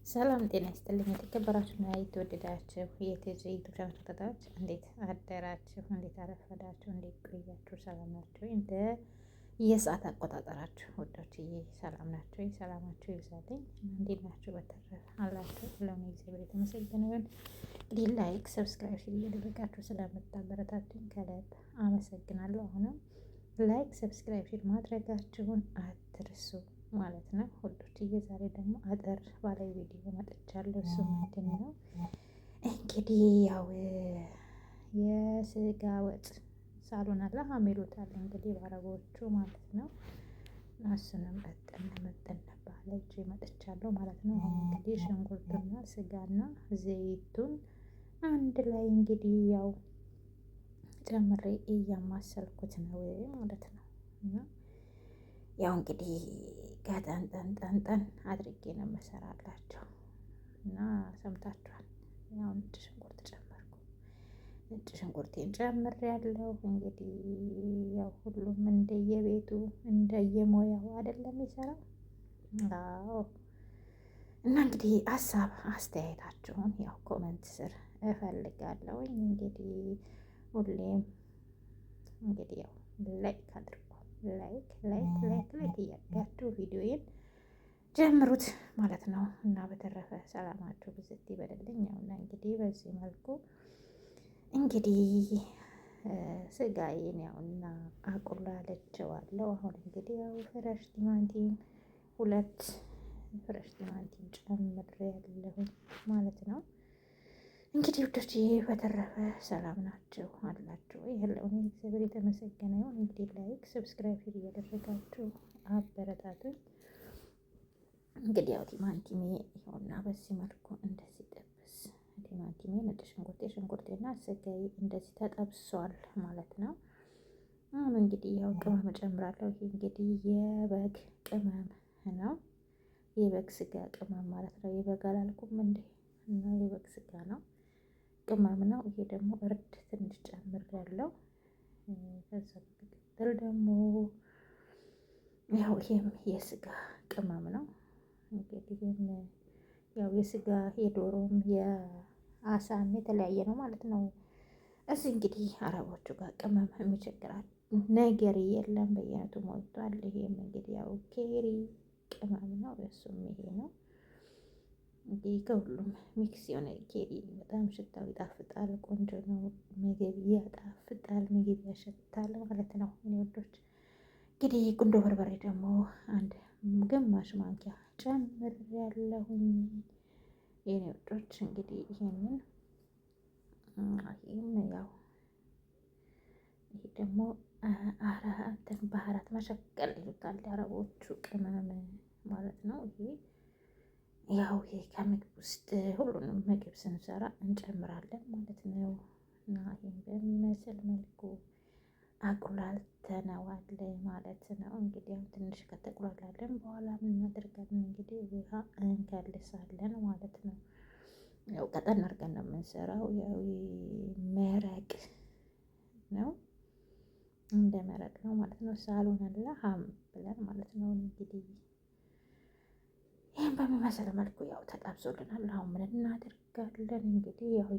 ሰላም ጤና ይስጥልኝ። የተከበራችሁና የተወደዳችሁ የቲጂ ዩቲዩብ ቻናል ተከታታዮች እንዴት አደራችሁ? እንዴት አረፈዳችሁ? እንዴት ቆያችሁ? ሰላም ናችሁ? እንደ የሰዓት አቆጣጠራችሁ ወዳችዬ ሰላም ናችሁ? ሰላማችሁ ይብዛልኝ። እንዴት ናችሁ? በተረፈ አላችሁ ለምን እግዚአብሔር የተመሰገነ ይሁን። እንግዲህ like፣ subscribe እያደረጋችሁ ስለምታበረታቱኝ ከልብ አመሰግናለሁ። አሁንም like፣ subscribe፣ share ማድረጋችሁን አትርሱ ማለት ነው ውዶችዬ። ዛሬ ደግሞ አጠር ባለ ቪዲዮ መጥቻለሁ። እሱ ምንድን ነው እንግዲህ ያው የስጋ ወጥ ሳሎን አለ ሀሜሎታል እንግዲህ በአረቦቹ ማለት ነው። እሱንም መጠን መጠን ባለ እጅ መጥቻለሁ ማለት ነው። አሁን እንግዲህ ሽንኩርቱና ስጋና ዘይቱን አንድ ላይ እንግዲህ ያው ጨምሬ እያማሰልኩት ነው ማለት ነው እና ያው እንግዲህ ገጠንጠንጠንጠን አድርጌ ነው የምሰራላቸው እና ሰምታችኋል። ያው ነጭ ሽንኩርት ጨመርኩ። ነጭ ሽንኩርቴን ጨምሬያለሁ። እንግዲህ ያው ሁሉም እንደየቤቱ እንደየሞያው አይደለም ይሰራው። አዎ እና እንግዲህ ሀሳብ አስተያየታችሁን ያው comment ስር እፈልጋለሁ። እንግዲህ ሁሌም እንግዲህ ያው like አድርጉ። like like like like እያደረጋችሁ ቪዲዮዬን ጀምሩት ማለት ነው። እና በተረፈ ሰላማችሁ ብዝት ይበልልኝ። ያውና እንግዲህ በዚህ መልኩ እንግዲህ ስጋዬን ያውና አቁላልቼዋለሁ። አሁን እንግዲህ ያው fresh ቲማቲም ሁለት fresh ቲማቲም ጨምሬያለሁ ማለት ነው። እንግዲህ ውዶች በተረፈ ሰላም ናችሁ አላችሁ ወይ? ያለውን እግዚአብሔር የተመሰገነ ይሁን። እንግዲህ like subscribe እያደረጋችሁ አበረታቱኝ። እንግዲህ ያው ቲማንቲሜ ይኸውና በዚህ መልኩ እንደዚህ ጥብስ ቲማንቲሜ፣ ነጭ ሽንኩርቴ፣ ሽንኩርቴና ስጋዬ እንደዚህ ተጠብሷል ማለት ነው። አሁን እንግዲህ ያው ቅመም እጨምራለሁ። ይሄ እንግዲህ የበግ ቅመም ነው፣ የበግ ስጋ ቅመም ማለት ነው። የበግ አላልኩም እንዴ? እና የበግ ስጋ ነው ቅመም ነው። ይሄ ደግሞ እርድ ትንሽ ጨምሬያለሁ። ከዛ በመቀጠል ደግሞ ያው ይሄም የስጋ ቅመም ነው። እንግዲህ ይሄም ያው የስጋ የዶሮም የአሳም የተለያየ ነው ማለት ነው። እዚህ እንግዲህ አረቦቹ ጋር ቅመም የሚቸግራል ነገር የለም፣ በየአይነቱ ሞልቷል። ይሄም እንግዲህ ያው ኬሪ ቅመም ነው፣ እሱም ይሄ ነው። እንግዲህ ከሁሉም mix የሆነ ኬሪ በጣም ሽታው ይጣፍጣል። ቆንጆ ነው። ምግብ ያጣፍጣል፣ ምግብ ያሸታል ማለት ነው። እኔ ወዶች እንግዲህ ቁንዶ በርበሬ ደግሞ አንድ ግማሽ ማንኪያ ጨምሬያለሁኝ። የኔ ወዶች እንግዲህ ይሄንን ይህም ያው ይሄ ደግሞ እንትን بهارات مشكل ይሉታል አረቦቹ ቅመም ማለት ነው ይሄ ያው ይሄ ከምግብ ውስጥ ሁሉንም ምግብ ስንሰራ እንጨምራለን ማለት ነው። እና ይህን በሚመስል መልኩ አቁላልተነዋል ማለት ነው። እንግዲህ አሁን ትንሽ ከተቁላላለን በኋላ ምን እናደርጋለን? እንግዲህ ውሃ እንከልሳለን ማለት ነው። ያው ቀጠን አድርገን ነው የምንሰራው። ያው መረቅ ነው እንደ መረቅ ነው ማለት ነው። ሳሎን ሀም ብለን ማለት ነው እንግዲህ ይህን በሚመስል መልኩ ያው ተጠብሶልናል። አሁን ምን እናደርጋለን እንግዲህ ያው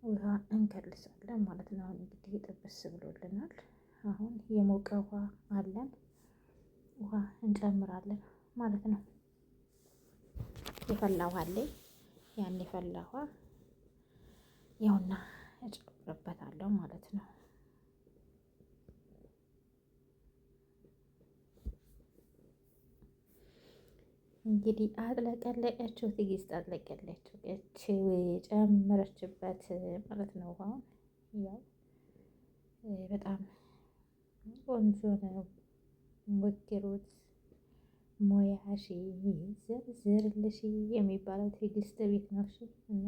ውሃ እንከልሳለን ማለት ነው። አሁን እንግዲህ ጥብስ ብሎልናል። አሁን የሞቀ ውሃ አለን፣ ውሃ እንጨምራለን ማለት ነው። የፈላ ውሃ አለኝ። ያን የፈላ ውሃ ያውና እጨምርበታለሁ ማለት ነው። እንግዲህ አጥለቀለቀችው፣ ትዕግስት አጥለቀለችው፣ ጨመረችበት ማለት ነው። ውሃውን ያው በጣም ቆንጆ ነው። ሞክሩት። ሞያሺ ዘርዝርልሽ የሚባለው ትዕግስት ቤት ነው። እሺ እና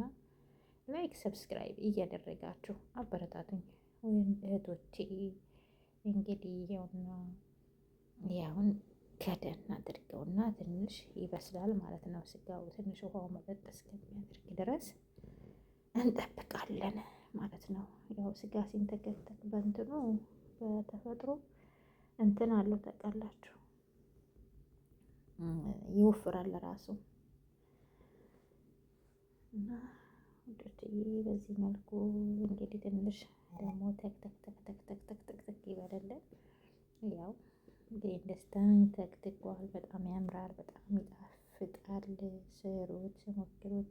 like subscribe እያደረጋችሁ አበረታቱኝ ወይም እህቶቼ። እንግዲህ ያውና ያሁን ከደን አድርገውና ትንሽ ይበስላል ማለት ነው። ስጋው ትንሽ ውሃው መጠጥ እስከሚያደርግ ድረስ እንጠብቃለን ማለት ነው። ያው ስጋ ሲንተከተክ በእንትኑ በተፈጥሮ እንትን አለው ታውቃላችሁ። ይወፍራል ራሱ። እና ውዶችዬ በዚህ መልኩ እንግዲህ ትንሽ ደግሞ ተክ ተክ ተክ ተክ ተክ ተክ ተክ ተክ ይበልልን። ያው እንግዲህ እንደስታን ተክትኳል። በጣም ያምራል፣ በጣም ይጣፍጣል። ስሩት፣ ሞክሩት።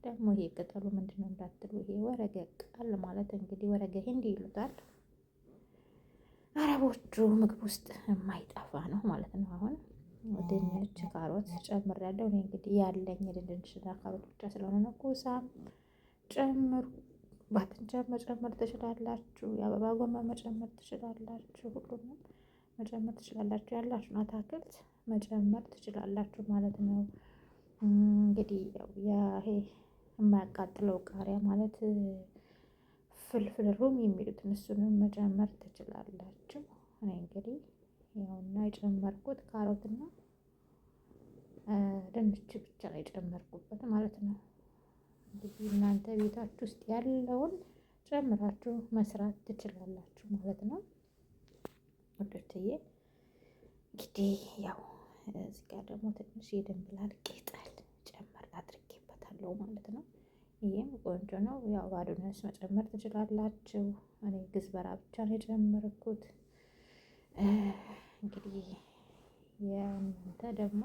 ደግሞ ይሄ ቅጠሉ ምንድነው እንዳትሉ፣ ይሄ ወረገ ቃል ማለት እንግዲህ ወረገ ሂንድ ይሉታል አረቦቹ። ምግብ ውስጥ የማይጠፋ ነው ማለት ነው። አሁን ድንች ካሮት ጨምሬያለሁ። እኔ እንግዲህ ያለኝ ድንችና ካሮት ብቻ ስለሆነ ነው። ኩሳም ጨምሩ፣ ባትንጃን መጨመር ትችላላችሁ። የአበባ ጎመን መጨመር ትችላላችሁ። ሁሉንም መጨመር ትችላላችሁ። ያላችሁን አታክልት መጨመር ትችላላችሁ ማለት ነው። እንግዲህ ያው ይሄ የማያቃጥለው ቃሪያ ማለት ፍልፍል ሩም የሚሉትን እሱንም መጨመር ትችላላችሁ። እኔ እንግዲህ ያውና የጨመርኩት ካሮትና ድንች ብቻ ነው የጨመርኩበት ማለት ነው። እንግዲህ እናንተ ቤታችሁ ውስጥ ያለውን ጨምራችሁ መስራት ትችላላችሁ ማለት ነው። ውዶችዬ እንግዲህ ያው እዚህ ጋር ደግሞ ትንሽ የድንብላል ቅጠል ጨመር አድርጌበታለሁ ማለት ነው። ይህም ቆንጆ ነው። ያው ባዶነስ መጨመር ትችላላችሁ። እኔ ግዝበራ ብቻ ነው የጨመርኩት። እንግዲህ የእናንተ ደግሞ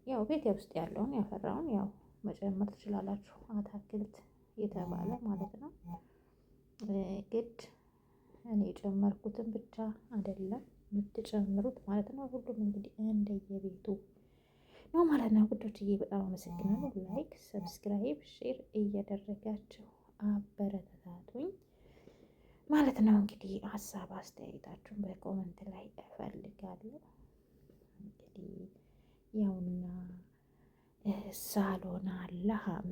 ያው ቤት ውስጥ ያለውን ያፈራውን ያው መጨመር ትችላላችሁ። አታክልት የተባለ ማለት ነው። ግድ እኔ የጨመርኩትን ብቻ አይደለም የምትጨምሩት ማለት ነው። ሁሉም እንግዲህ እንደየቤቱ ነው ማለት ነው። ውዶችዬ በጣም አመሰግናለሁ። like፣ subscribe፣ share እያደረጋችሁ አበረታቱኝ ማለት ነው። እንግዲህ ሀሳብ አስተያየታችሁን በ comment ላይ እፈልጋለሁ። እንግዲህ ያውና ሳሎና لحم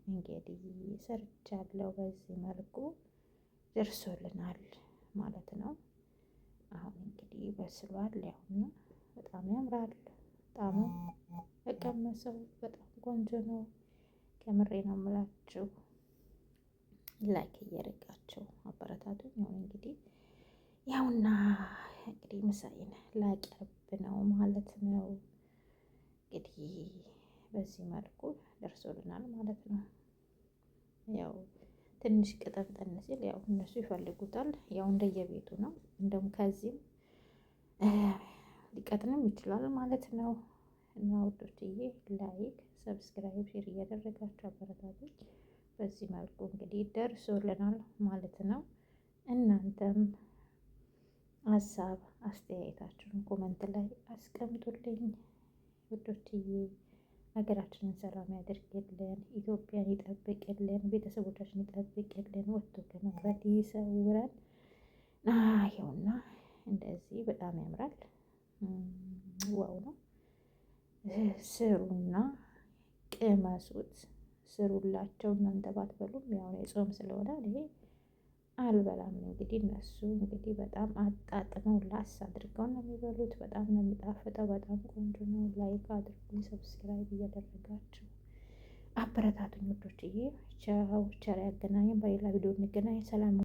እንግዲህ ሰርቻለሁ። በዚህ መልኩ ደርሶልናል ማለት ነው። አሁን እንግዲህ በስሏል። ያውና በጣም ያምራል። በጣም ተቀመሰው በጣም ቆንጆ ነው። ከምሬ ነው የምላችሁ። like እያደረጋችሁ አበረታቱኝ። አሁን እንግዲህ ያውና እንግዲህ ምሳዬን ላቀርብ ነው ማለት ነው። እንግዲህ በዚህ መልኩ ደርሶልናል ማለት ነው። ያው ትንሽ ቅጠንጠን ሲል ያው እነሱ ይፈልጉታል። ያው እንደየቤቱ ነው። እንደውም ከዚህም ሊቀጥንም ይችላል ማለት ነው። እና ውዶችዬ like፣ subscribe፣ share እያደረጋችሁ አበረታቱኝ። በዚህ መልኩ እንግዲህ ደርሶልናል ማለት ነው። እናንተም ሀሳብ አስተያየታችሁን comment ላይ አስቀምጡልኝ ውዶችዬ። ሀገራችንን ሰላም ያደርግልን፣ ኢትዮጵያን ይጠብቅልን፣ ቤተሰቦቻችን ይጠብቅልን፣ ወጥቶ ከመቅረት ይሰውረን። ይኸውና እንደዚህ በጣም ያምራል። wow ነው። ስሩና ቅመሱት። ስሩላቸው እናንተ ባትበሉም ያው የጾም ስለሆነ ይሄ አልበላም። እንግዲህ እነሱ እንግዲህ በጣም አጣጥመው ላስ አድርገው ነው የሚበሉት። በጣም ነው የሚጣፍጠው። በጣም ቆንጆ ነው። like አድርጉኝ፣ subscribe እያደረጋችሁ አበረታቱኝ ውዶችዬ። ቻው፣ ቸር ያገናኘን። በሌላ ቪዲዮ እንገናኝ። ሰላም።